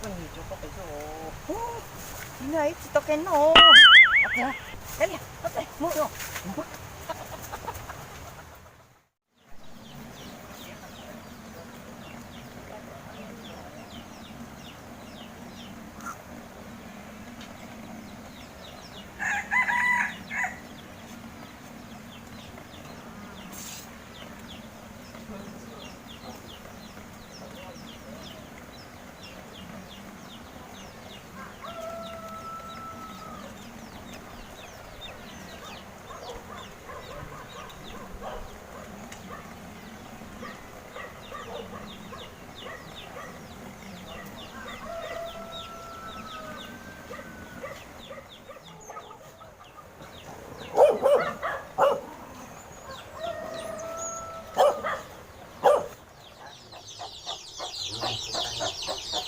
Koj nyiam cov koj pes xwb os. Ub, ib tsis tau kev no. Kav liam, koj pes mus.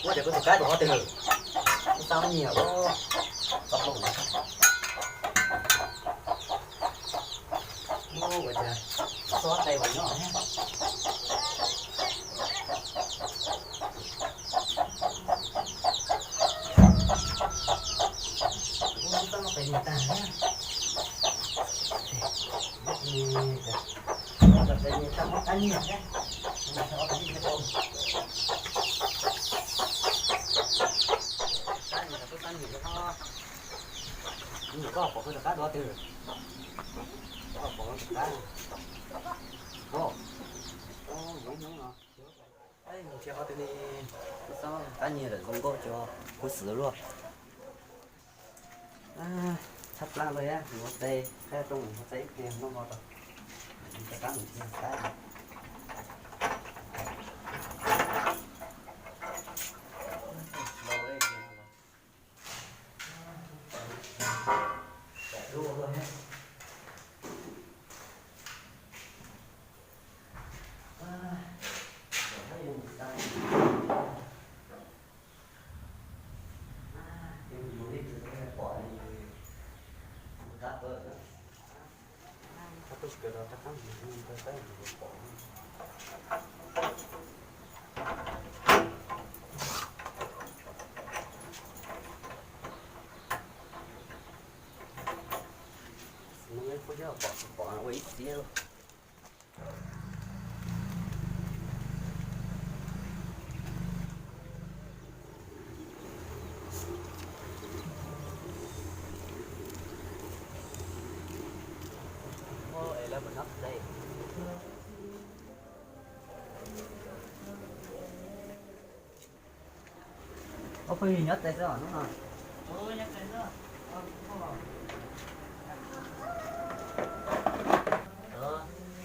Ua cas kuv tus kab rau qhov twg? Kuv xav nyiam ua txoj hau na. Ua cas xob tais uas nyob thiab. Ua txoj no pes nyiam tag thiab. Pes nyiam tag, muab kab nyiam thiab. Kab nyiam, kab nyiam. Koj pom kuv tus kab dua twg? Koj pom kuv tus kab? Mus nrhiav qhov twg li? Tub Xab kab nyiam lawm zoo nkauj cov kuv xwb luaj. Tshaj plab los yog mus ua teb, qab rooj mus ua teb ib pliag noj hmo rau. Rov qab mus nrhiav kab. Pom tsis pom ua ib txhia. Ua phooj ywg nyob tsev xwb os hnub no?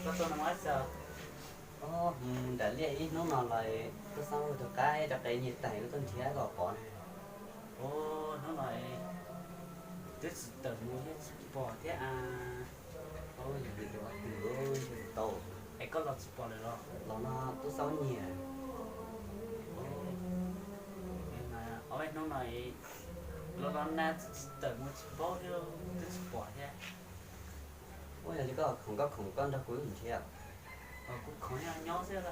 Koj tuaj no ua tsi? Mus nram liaj ib hnub no los twb xav ua tus qaib rau qe nyiam tag kuv tuaj nrhiav kom pom na. Hnub no twb tsis tawm mus thiab tsis pom thiab a. Yog li ua twg tau es koj los tsis pom lawm los? Los no twb xav nyiam. Hnub no los los nag txawm mus tsis paub thiab, twb tsis pom thiab. Ua yog li koj khoom koj khoom koj nrog kuv wb mus nrhiav. Kuv khoom nyob nyob xwb.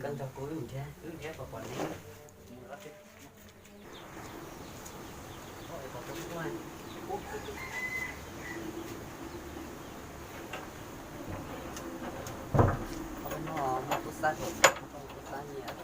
Koj nrog kuv wb mus nrhiav, wb nrhiav kom pom neeg. Muaj tub sab, tub sab nyiam.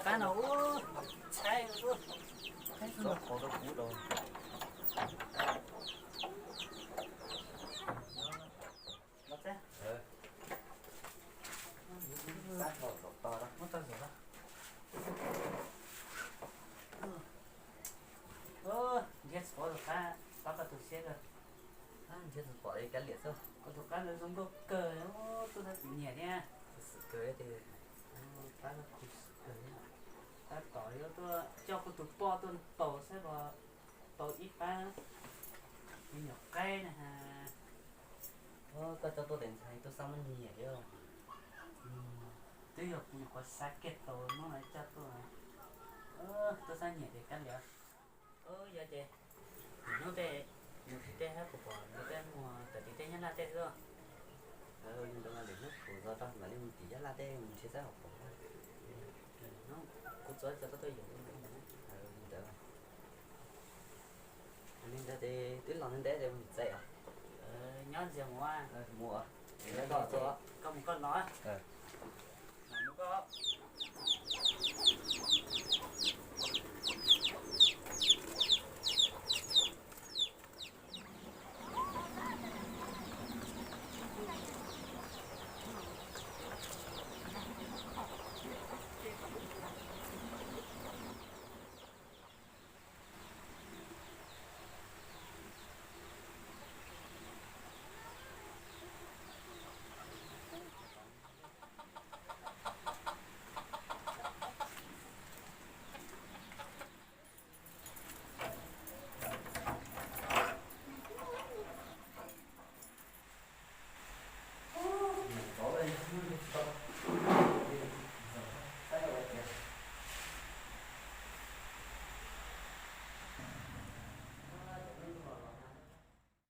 Qab no ub, tshaib ub. Qhov rau kuv rau. Nrhiav tsis pom tus qab, pab koj tu siab kawg. Nrhiav tsis pom li kav liam xwb. Koj tus qab ntawd zoo nkauj kawg, tuaj tau kuv nyiam thiab. Xwm kawg tiag. Pab koj tu siab kawg thiab. Tab tom yuav tuaj coj kuv tus poj tuaj ntaus saib puas tau ib pab me nyuam qaib na ha. Koj coj tuaj tes ntxhais tub sab muab nyiam thiab. Twb yog kuv nyuam qhuav xav kiag tau hnub no coj tuaj. Tub sab nyiam tias kab liam. Yog ces hnub tej mus tim tej hab puas pom nws tej muag tawm tim tej Nyab Laj tej xwb. Ntawd mas lwm hnub kuv txog tau mam li mus tim Nyab Laj tej mus nrhiav saib puas pom. Kuv txuas txog koj tuaj yuav ntawd. Li ntawd ces twb los ntev ntev ces mus txais os. Nyob ntxias mus. Mus os. Koj mus koj los.